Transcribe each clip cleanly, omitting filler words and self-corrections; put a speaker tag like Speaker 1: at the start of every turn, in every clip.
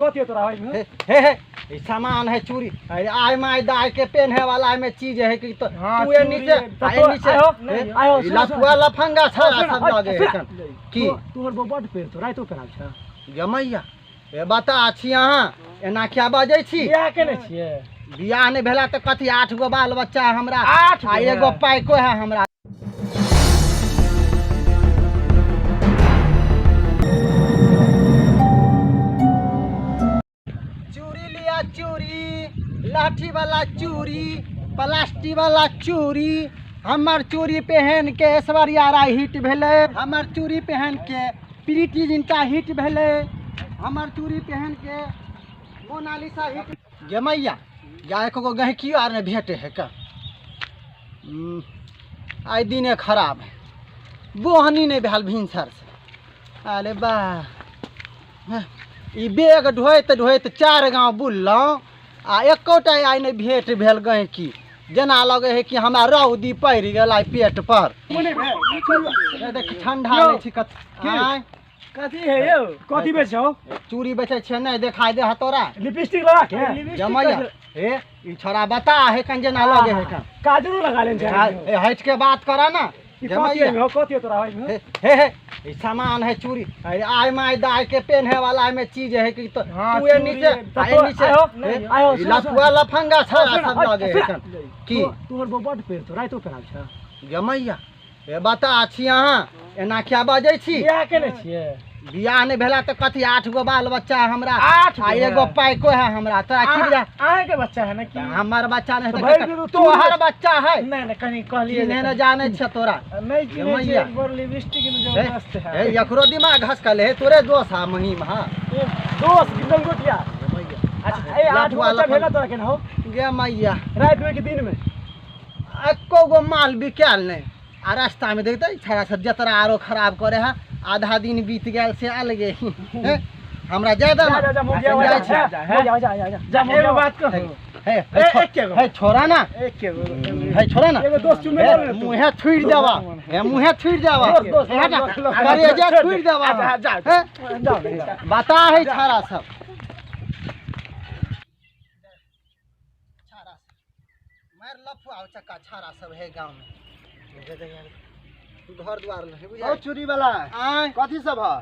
Speaker 1: कथी है तोरा ओहिमे?
Speaker 2: हे हे हे, ई सामान है चूड़ी। अरे आय my दाय के पेन्हे वाला में चीज है कि तो
Speaker 1: हाँ,
Speaker 2: तू ए
Speaker 1: चूड़ी
Speaker 2: नीचे
Speaker 1: है।
Speaker 2: आ ए
Speaker 1: तो
Speaker 2: नीचे।
Speaker 1: आयो,
Speaker 2: हे,
Speaker 1: आयो,
Speaker 2: ई
Speaker 1: सुनो,
Speaker 2: लफुआ लफंगा छौड़ा
Speaker 1: सुनो,
Speaker 2: सब लगे है
Speaker 1: सुनो।
Speaker 2: की
Speaker 1: तोहर बो बड पेड़ तो राइतो पेराब छै।
Speaker 2: गमैया ए बता छी अहाँ एना क्या बजै छी?
Speaker 1: बियाह केने छियै?
Speaker 2: बियाह नहि भेला तऽ कथी, 8 गो बाल बच्चा है हमरा।
Speaker 1: 8
Speaker 2: आ
Speaker 1: गो
Speaker 2: एगो
Speaker 1: है।
Speaker 2: पाइको है हमरा। चूड़ी लिया चूड़ी, लाठी वाला चूड़ी, प्लास्टिक वाला चूड़ी। हमर चूड़ी पहन के ऐश्वर्या राय हिट भेलै। हमर चूड़ी पहन के प्रीति जिंटा हिट भेलै। हमर चूड़ी पहन के मोनालिसा हिट। गे मैया या एको गो गहिकियो आर नहि भेटे है का। आइ दिने खराब है, बोहनी नहि भेल भिनसर से। अरे बा, ई बैग ढोइत ढोइत 4 गाँव बुललहुँ आ एकोटा आइ नहि भेट भेल गहिकी। जेना लगे है कि हमरा रौदी पड़ि गेल आइ पेट पर। देख ठंडा नहि छी कत। आँय?
Speaker 1: कथी है यौ? कथी बेचौ?
Speaker 2: चूड़ी बेचै छियै, नहि देखाइ दे है तोरा?
Speaker 1: लिपस्टिक लगा के
Speaker 2: जमैया हे ई छोरा बता है कन जेना लगे है कन।
Speaker 1: काजरो लगा लेन छै।
Speaker 2: ए हट के बात करा ना।
Speaker 1: ई कथी है यौ? कथी है तोरा ओहिमे?
Speaker 2: हे हे हे, ई सामान है चूड़ी। अरे आय my दाय के पेन्हे वाला में चीज है कि तो
Speaker 1: हाँ,
Speaker 2: तू ए
Speaker 1: चूड़ी
Speaker 2: नीचे
Speaker 1: है।
Speaker 2: आ ए
Speaker 1: तो
Speaker 2: नीचे।
Speaker 1: आयो,
Speaker 2: हे,
Speaker 1: आयो,
Speaker 2: ई
Speaker 1: सुनो,
Speaker 2: लफुआ लफंगा छौड़ा सब लगे है कन। की
Speaker 1: तोहर बो बड पेड़ तो राइतो पेराब छै।
Speaker 2: गमैया ए बता छी अहाँ एना क्या बजै छी?
Speaker 1: बियाह केने छियै?
Speaker 2: बियाह नहि भेला तऽ कथी, 8 गो बाल बच्चा है हमरा।
Speaker 1: 8
Speaker 2: आ
Speaker 1: गो
Speaker 2: एगो
Speaker 1: है।
Speaker 2: पाइको है हमरा। तोरा की बुझा?
Speaker 1: अहाँके बच्चा है ना की?
Speaker 2: हमर बच्चा नहि
Speaker 1: तऽ
Speaker 2: है
Speaker 1: भरि
Speaker 2: तऽ
Speaker 1: दिन तू
Speaker 2: तोहर बच्चा है।
Speaker 1: नहि नहि, कनी कहलियै
Speaker 2: चिन्हे नहि जानै छै तोरा।
Speaker 1: नहि चिन्है छियै,
Speaker 2: मैया।
Speaker 1: एक बार लिपस्टिक में
Speaker 2: हे,
Speaker 1: जबरदस्त है।
Speaker 2: हे, एकरो दिमाग घसकल है, तोरे दोष है महीम। हाँ
Speaker 1: दोस्त लंगोटिया। अच्छा ए 8 गो
Speaker 2: लफुआ
Speaker 1: बच्चा भेला
Speaker 2: लफंगा।
Speaker 1: तोरा केना हो?
Speaker 2: गे मैया
Speaker 1: राति में कि दिन में?
Speaker 2: एको गो माल बिकायल नहि आ रास्ता में देखते छड़ा सब जतरा आरो खराब करे है। आधा दिन बीत गेल से अलगे। हे, हमरा जाय दे ना।
Speaker 1: जा जा मोगिया
Speaker 2: जाइ
Speaker 1: जा
Speaker 2: छी।
Speaker 1: जा जा जा जा जा एगो बात कहू।
Speaker 2: हे,
Speaker 1: ए,
Speaker 2: हे,
Speaker 1: एके गो।
Speaker 2: हे छोड़ा ना।
Speaker 1: एके गो।
Speaker 2: हे छोड़ा ना।
Speaker 1: एगो दोस्त चुमे
Speaker 2: हे,
Speaker 1: ले तू।
Speaker 2: मुँहे छुड़ि देबा। हे मुँहे छुड़ि देबा।
Speaker 1: दोस्त, दोस्त,
Speaker 2: हे, हटा।
Speaker 1: दोस्त, दोस्त,
Speaker 2: करेजा
Speaker 1: छोड़ दे।
Speaker 2: छुड़ि देबा।
Speaker 1: अच्छा, जा,
Speaker 2: हे,
Speaker 1: जा, जा।
Speaker 2: बता है छाड़ा सब। छाड़ा सब। मार लफुआ हो चक्का छाड़ा सब है गांव में। घर द्वार नहीं बुझा।
Speaker 3: ओ चूड़ी वाला।
Speaker 2: आय।
Speaker 3: कथी सब है?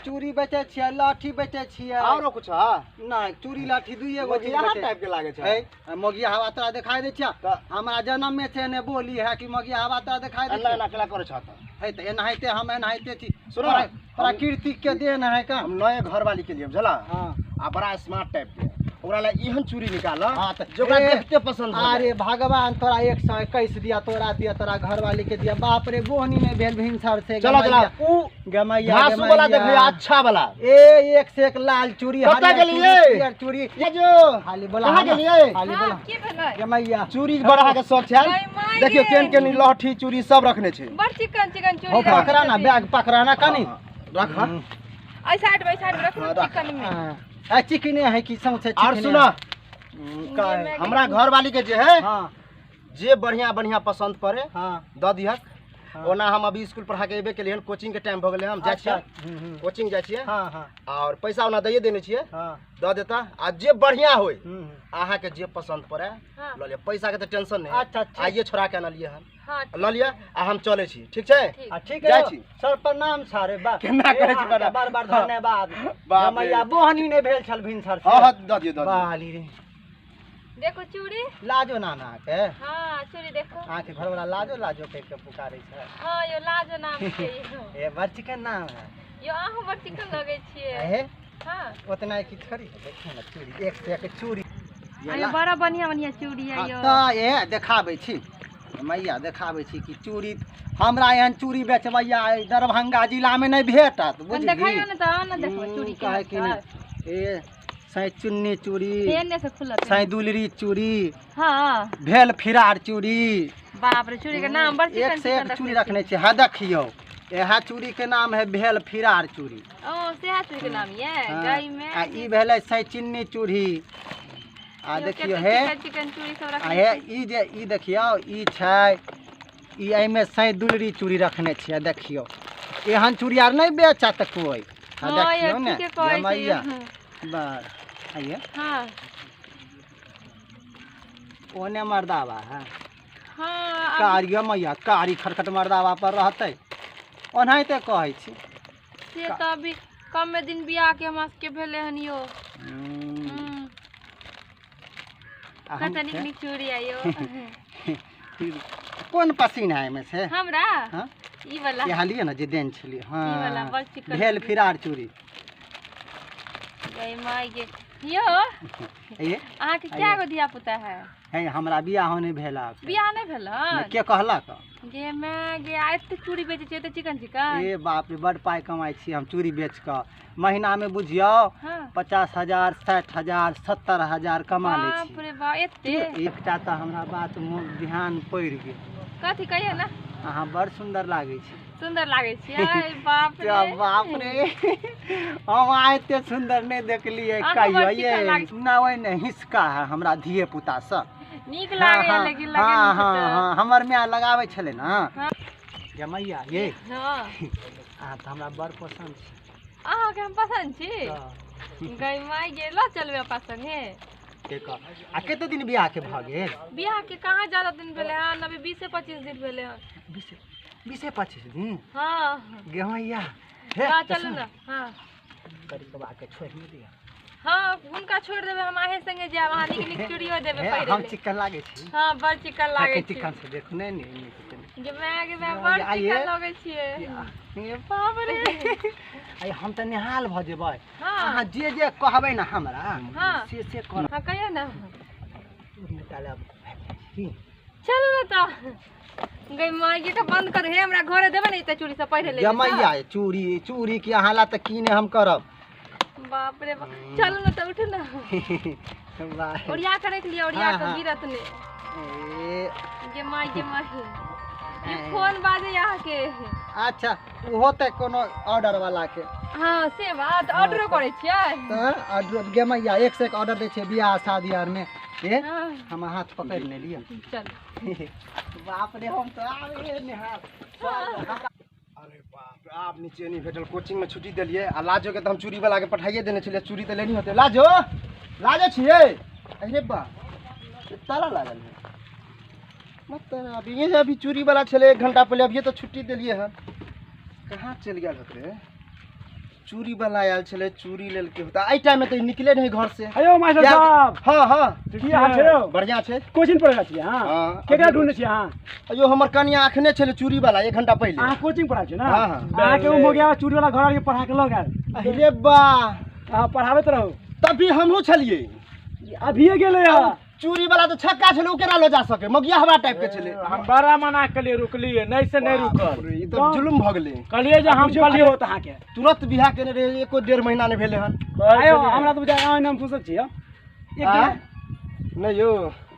Speaker 2: चूड़ी बेचै छियै, लाठी बेचै छियै।
Speaker 3: आरो कुछ है?
Speaker 2: नहि, चूड़ी लाठी दुइए गो चीज
Speaker 3: मोगियाहा
Speaker 2: बेचै।
Speaker 3: टाइप के लागे छै।
Speaker 2: है, मोगिया हवा तोरा देखाई दै छियै?
Speaker 3: तऽ
Speaker 2: हमरा जन्म में से ने बोली है कि मोगिया हवा तोरा देखाई दै
Speaker 3: एना
Speaker 2: छियै?
Speaker 3: एना केला करै छ तऽ?
Speaker 2: है तऽ एनाहिते हम एनाहिते छी।
Speaker 3: सुनो ना,
Speaker 2: प्रकृति के देन है का।
Speaker 3: हम नए घर वाली के लिए बुझला?
Speaker 2: हाँ।
Speaker 3: आ बड़ा स्मार्ट टाइप के ओकरा ला एहन चूड़ी निकाल।
Speaker 2: हाँ, तऽ
Speaker 3: जो ओकरा
Speaker 2: ए,
Speaker 3: देखते पसंद हो जाए।
Speaker 2: अरे भगवान तोरा 121 दिया, तोरा दिया, तोरा घरवाली के दिया। बाप रे बोहनी नहीं भेल भिनसर से।
Speaker 3: चला चला ऊ
Speaker 2: गमैया,
Speaker 3: घासू वाला
Speaker 2: गमैया।
Speaker 3: देखिए अच्छा वाला।
Speaker 2: ए एक से एक लाल चूड़ी,
Speaker 3: कतऽ
Speaker 2: हरियर
Speaker 3: गेलियै?
Speaker 2: चूड़ी, पियर चूड़ी।
Speaker 3: ये जो
Speaker 2: खाली बोला,
Speaker 3: कहाँ
Speaker 2: हाँ,
Speaker 3: गेलियै?
Speaker 2: खाली
Speaker 4: हाँ,
Speaker 2: बोला।
Speaker 4: की भेलै?
Speaker 2: गमैया।
Speaker 3: चूड़ी बड़ा के शौक छै।
Speaker 4: गै माय
Speaker 3: देखियो
Speaker 4: गे।
Speaker 3: केहन केहन लहठी चूड़ी सब रखने छै।
Speaker 4: बड़ चिकन चिकन चूड़ी
Speaker 2: हो
Speaker 4: रखने
Speaker 2: पकड़ा ना
Speaker 4: छथिन।
Speaker 2: बैग पकड़ा ना कनी।
Speaker 3: रख।
Speaker 4: एहि साइड में, एहि साइड में रखू
Speaker 3: हाँ, रख।
Speaker 4: चिकन में।
Speaker 2: हाँ। आ चिकने है कि सौंसे
Speaker 3: और
Speaker 2: चिकने
Speaker 3: सुना
Speaker 2: है। का है?
Speaker 3: हमरा घर वाली के जे है
Speaker 2: हाँ
Speaker 3: जे बढ़िया बढ़िया पसंद पड़े
Speaker 2: हाँ
Speaker 3: दऽ दिहक।
Speaker 2: हाँ।
Speaker 3: ओना हम अभी स्कूल पढ़ा के एबे केलियै हन, कोचिंग के टाइम भऽ गेलै, हम जाइ
Speaker 2: अच्छा।
Speaker 3: छियै।
Speaker 2: हम्म।
Speaker 3: कोचिंग जाइ छियै।
Speaker 2: हाँ, हाँ।
Speaker 3: और पैसा ओना दैये देने छियै।
Speaker 2: हाँ।
Speaker 3: दऽ देता आ जे बढ़िया होय
Speaker 2: हम्म।
Speaker 3: अहाँके जे पसंद पड़े
Speaker 4: हाँ।
Speaker 3: लऽ लिअ। पैसा के तऽ टेंशन नहि।
Speaker 2: अच्छा, ठीक।
Speaker 3: आइए छोड़ा के अनलियै हन।
Speaker 4: हाँ,
Speaker 3: लऽ लिअ आ हम चलै छी, ठीक छै?
Speaker 4: ठीक।
Speaker 2: आ ठीक
Speaker 3: जाइ
Speaker 2: है
Speaker 3: छी।
Speaker 2: सर प्रणाम सर। बा
Speaker 3: केना करै छी
Speaker 2: ए,
Speaker 3: बड़ा?
Speaker 2: बार बार धन्यवाद।
Speaker 3: बाप रे।
Speaker 2: मैया बोहनी नहि भेल छल भिनसर से।
Speaker 3: हाँ, हाँ, दऽ दियौ, दऽ दियौ।
Speaker 2: बाली रे।
Speaker 4: देखो चूड़ी।
Speaker 2: लाजो नाम अहाँके?
Speaker 4: हाँ चूड़ी देखो।
Speaker 2: अहाँके घरवाला लाजो लाजो कहि के पुकारै छै।
Speaker 4: हाँ यो लाजो नाम छै यो।
Speaker 2: ए बड़ चिकन नाम है।
Speaker 4: यो अहूँ बड़ चिकन लगै छियै।
Speaker 2: हे?
Speaker 4: हाँ।
Speaker 2: ओतना की थोड़ी है, देखियौ ने चूड़ी एक से एक चूड़ी।
Speaker 4: अरे बड़ा बढ़िया बढ़िया चूड़ी है
Speaker 2: हाँ,
Speaker 4: यो।
Speaker 2: तऽ ए देखाबै छी मैया, देखाबै छी कि चूड़ी हमरा एहन चूड़ी बेचबैया एहि दरभंगा जिलामे नहि भेटत,
Speaker 4: कनि
Speaker 2: बुझली?
Speaker 4: देखाइयो ने तऽ आउ ने देखबै चूड़ी
Speaker 2: काहे कि
Speaker 4: केहन
Speaker 2: नहि। ए सैं चुन्नी चूड़ी,
Speaker 4: एने से खुलत।
Speaker 2: सैं दुलरी चूड़ी,
Speaker 4: हाँ।
Speaker 2: भेल फिरार चूड़ी।
Speaker 4: बाप रे चूड़ी के नाम बड़ चिकन
Speaker 2: एक से एक
Speaker 4: चिकन
Speaker 2: चूड़ी रखने छी। हाँ देखियौ, इएह चूड़ी के नाम है भेल फिरार चूड़ी।
Speaker 4: ओ सेहा चूड़ी के नाम ये
Speaker 2: हाँ।
Speaker 4: गाय में।
Speaker 2: आ ई भेलै सैं चिन्नी चूड़ी। आ
Speaker 4: यो
Speaker 2: देखियौ
Speaker 4: कते
Speaker 2: हे
Speaker 4: चिकन चिकन चूड़ी सब
Speaker 2: आ
Speaker 4: रखने
Speaker 2: हे
Speaker 4: छी।
Speaker 2: ई जे ई देखियौ ई छै ई एहिमे सैं दुलरी चूड़ी रखने छियै। देखियौ एहन चूड़ी आर नहि बेचत कोइ। हाँ,
Speaker 4: हाँ,
Speaker 2: देखियौ
Speaker 4: यो
Speaker 2: ने
Speaker 4: ठीके कहै छै
Speaker 2: मैया।
Speaker 4: यो।
Speaker 2: बस आइए।
Speaker 4: हाँ।
Speaker 2: ओने मर्दाबा है।
Speaker 4: हाँ, अब
Speaker 2: कारी मैया कारी खटखट मर्दाबा पर रहतै, ओनाहिते कहै छी।
Speaker 4: से तऽ अभी कमे दिन बियाह के हमरा सबके भेलै हन यौ।
Speaker 2: आ हम
Speaker 4: कते नीक नीक चूड़ी आइयो।
Speaker 2: कोन पसीना है एहिमे से?
Speaker 4: हमरा?
Speaker 2: हाँ?
Speaker 4: ई वाला।
Speaker 2: यहाँ लिए ना जे देन छलियै।
Speaker 4: ई वाला
Speaker 2: हाँ,
Speaker 4: बड़ चिकन।
Speaker 2: भेल फिरार चूड़ी।
Speaker 4: गई माय गे यौ।
Speaker 2: ये
Speaker 4: अहाँके कए गो धिया पुता है?
Speaker 2: है, हमरा बियाह नहि भेल आब।
Speaker 4: बियाह नहि भेल हन?
Speaker 2: के कहलक?
Speaker 4: गे माय गे, आ एते चूड़ी बेचै छियै, एते चिकन चिकन।
Speaker 2: ए बाप रे, बड पाइ कमाइ छी हम चूड़ी बेच कऽ। महीनामे बुझियौ
Speaker 4: हाँ
Speaker 2: 50,000, 60,000, 70,000 कमा लै
Speaker 4: बाप
Speaker 2: छी।
Speaker 4: रे बाप, एते?
Speaker 2: एकटा तऽ हमरा बात मोन ध्यान पड़ि गेल।
Speaker 4: कथी कहियौ ने?
Speaker 2: अहाँ बड़ सुन्दर लागै छी।
Speaker 4: सुन्दर लागै छियै? बाप रे
Speaker 2: बाप रे, हम आइ एते सुन्दर नहि देखलियै
Speaker 4: अहाँ
Speaker 2: कहियो।
Speaker 4: बड़ चिकन
Speaker 2: ये
Speaker 4: लागै
Speaker 2: ना ओहि ने हिसका है हमरा धिये पुता से।
Speaker 4: नीक लागैया, लेकिन
Speaker 2: हाँ
Speaker 4: लगै
Speaker 2: हाँ
Speaker 4: नहि।
Speaker 2: हाँ, हमर माय लगाबै छलै ने।
Speaker 4: हाँ।
Speaker 2: जमैया ये।
Speaker 4: हाँ।
Speaker 2: अहाँ तऽ हमरा बड़ पसन्द छी।
Speaker 4: अहाँके हम पसन्द छी?
Speaker 2: हाँ।
Speaker 4: गई माय गे, लऽ चलबै अपना संगे?
Speaker 2: आ कते दिन बियाह के भऽ गेल?
Speaker 4: बियाह के कहाँ ज्यादा दिन भेलै हन, अभी 20-25 दिन भेलै हन।
Speaker 2: 20-25 दिन?
Speaker 4: हाँ।
Speaker 2: गेमैया हे।
Speaker 4: हाँ, चलू ने। हाँ।
Speaker 2: करिकबा के छोड़ि नहि दिअ।
Speaker 4: हाँ, हुनका छोड़ि देबै, हम अहें संगे जायब। अहाँ नीक नीक चूड़ियो देबै
Speaker 2: हे,
Speaker 4: पहिरै
Speaker 2: हम
Speaker 4: लेल।
Speaker 2: चिकन लागै छी?
Speaker 4: हाँ, बड़ चिकन लागै छी।
Speaker 2: चिकन से देखू नहि ने नीक।
Speaker 4: गे माय गे माय, बड़
Speaker 2: आइए।
Speaker 4: चिकन लगै छियै।
Speaker 2: ये बाप रे, आइ हम तऽ निहाल भऽ जेबै।
Speaker 4: हाँ।
Speaker 2: अहाँ जे जे कहबै ने हमरा,
Speaker 4: हाँ।
Speaker 2: से से करब।
Speaker 4: हाँ, कहियौ ने।
Speaker 2: निकालब की?
Speaker 4: चलू ने तऽ। गई माय गे, तऽ बंद कर हे, हमरा घरे देबै ने एते चूड़ी सब पहिरै लेल?
Speaker 2: जमैया चूड़ी, चूड़ी के अहाँ ला तऽ की नहि हम करब।
Speaker 4: बाप रे बाप, चलू ने तऽ, उठू ने।
Speaker 2: वाह।
Speaker 4: ओरिया के राखि लिअ, ओरिया
Speaker 2: हाँ,
Speaker 4: के,
Speaker 2: हाँ।
Speaker 4: गिरत नहि।
Speaker 2: ए,
Speaker 4: गे माय गे माय, ई फोन बाजै अहाँके।
Speaker 2: अच्छा, ओहो तऽ कोनो ऑर्डर वाला के।
Speaker 4: हाँ, से बात, ऑर्डरो करै छियै?
Speaker 2: तऽ ऑर्डर गेमैया एक से एक ऑर्डर दै छै बियाह शादी आरमे। ए,
Speaker 4: हाँ।
Speaker 2: हम हाथ पकड़ि ने लिअ।
Speaker 4: चल।
Speaker 2: बाप रे, हम तऽ आबे निहाल।
Speaker 3: अरे बाप रे, आब नीचे नहि भेटल। कोचिंग में छुट्टी देलियै आ लाजो के तऽ हम चूड़ी वाला के पठाइए देने छलियै, चूड़ी तऽ लेनी होतै। लाजो, लाजो छियै? अरे बा, ई ताला लागल है। मत अभी ये अभी चूड़ी वाला छलै एक घंटा पहिले, अभिये तऽ छुट्टी देलियै हन। कहाँ चलि गेल होत रे? चूड़ी वाला आयल छलै, चूड़ी लेलकै होता। एहि टाइम में तऽ ई निकले नहीं घर से।
Speaker 1: हेलो मास्टर साहब।
Speaker 3: हाँ हाँ।
Speaker 1: की हाल छै यौ?
Speaker 3: बढ़िया छै।
Speaker 1: कोचिंग पढ़ै छियै अहाँ?
Speaker 3: हाँ।
Speaker 1: केकरा ढूंढै छियै अहाँ?
Speaker 3: अयो, हमर कनिया अखने छलै चूड़ी वाला एक घंटा पहिले।
Speaker 1: अहाँ कोचिंग पढ़ाबै छियै ने?
Speaker 3: हाँ, हाँ।
Speaker 1: अहाँके ओ मोगिया चूड़ी वाला घर आरके पढ़ा के लऽ गेल।
Speaker 3: अरे बा।
Speaker 1: अहाँ पढ़ाबैत रहू।
Speaker 3: तभी हमहूँ छलियै।
Speaker 1: अभिये गेलै हँ।
Speaker 3: चूड़ी वाला तऽ छक्का छलै, ओ केना लऽ जा सके? मगिया हवा टाइप के छलै।
Speaker 5: हम बड़ा मना केलियै, रुकलियै नहि से नहि रुकल।
Speaker 3: ई तऽ जुलुम भऽ गेलै।
Speaker 5: कहलियै जे हम
Speaker 1: बुझियौ
Speaker 5: कहलियै
Speaker 1: होत अहाँके।
Speaker 3: तुरंत बियाह केने रहे, एको 1.5 महीना नहि भेलै हन।
Speaker 1: आयो, हमरा तऽ बुझाइ अहाँ नाम फुसक छियै एक
Speaker 3: आँय?
Speaker 1: दिन।
Speaker 3: नहि यौ।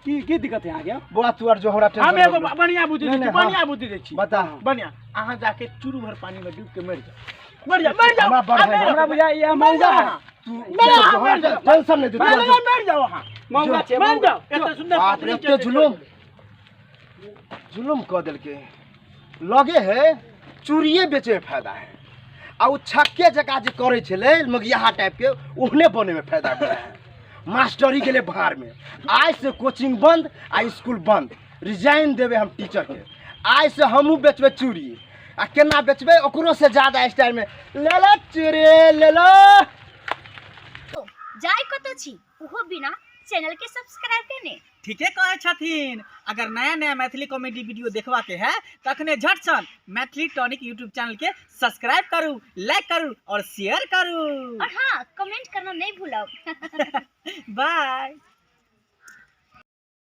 Speaker 1: की की दिक्कत है अहाँके?
Speaker 3: बौआ, तू आर जो हमरा टेंशन
Speaker 5: हम एगो
Speaker 3: भऽ गेलै।
Speaker 5: बढ़िया बुद्धि
Speaker 3: नहि,
Speaker 5: दै छी।
Speaker 3: नहि,
Speaker 5: बढ़िया
Speaker 3: हाँ।
Speaker 5: बुद्धि दै छी।
Speaker 3: बता।
Speaker 5: बढ़िया, अहाँ जाके चूरू भर पानी में डूब के मरि जाओ, मरि जाओ, मरि जाओ।
Speaker 3: हमरा बड़
Speaker 5: आ,
Speaker 3: भय।
Speaker 1: हमरा बुझाइ ई
Speaker 5: मरि
Speaker 1: मौगा
Speaker 5: जाओ
Speaker 1: है।
Speaker 5: अहाँ।
Speaker 3: तू
Speaker 5: नहि, अहाँ मरि जाओ।
Speaker 3: टेंशन नहि दे तू
Speaker 5: मरि
Speaker 3: आर
Speaker 5: जाओ,
Speaker 3: जो।
Speaker 5: मरि जाओ अहाँ।
Speaker 1: मौगा छै।
Speaker 5: मरि
Speaker 1: मौगा।
Speaker 5: जाओ, एते सुन्दर
Speaker 3: बाप रे,
Speaker 5: पत्नी
Speaker 3: एते
Speaker 5: के
Speaker 3: जुलुम जुलुम कऽ देलकै। लगे है चूड़िए बेचैमे फायदा है आ ओ छक्के जकाँ जे करै छलै मगियाहा टाइपके, ओहने बनैमे फायदा बुझाइ है। मास्टरी गेलै भाड़मे। आइ से कोचिंग बंद आ स्कूल बंद, रिजाइन देबै हम टीचरके। आइ से हमहूँ बेचबै चूड़ी आ केना बेचबै, ओकरो से ज्यादा स्टाइलमे। ले लो चूड़ी, ले लो।
Speaker 6: जाय कतऽ छी ओहो बिना चैनल के सब्सक्राइब केने?
Speaker 7: ठीके कहै छथिन। अगर नया नया मैथिली कॉमेडी वीडियो देखबाके है तखने झटसन मैथिली टॉनिक यूट्यूब चैनल के सब्सक्राइब करू, लाइक करू और शेयर करू।
Speaker 6: और हाँ, कमेंट करना नहीं भूलब।
Speaker 7: बाय।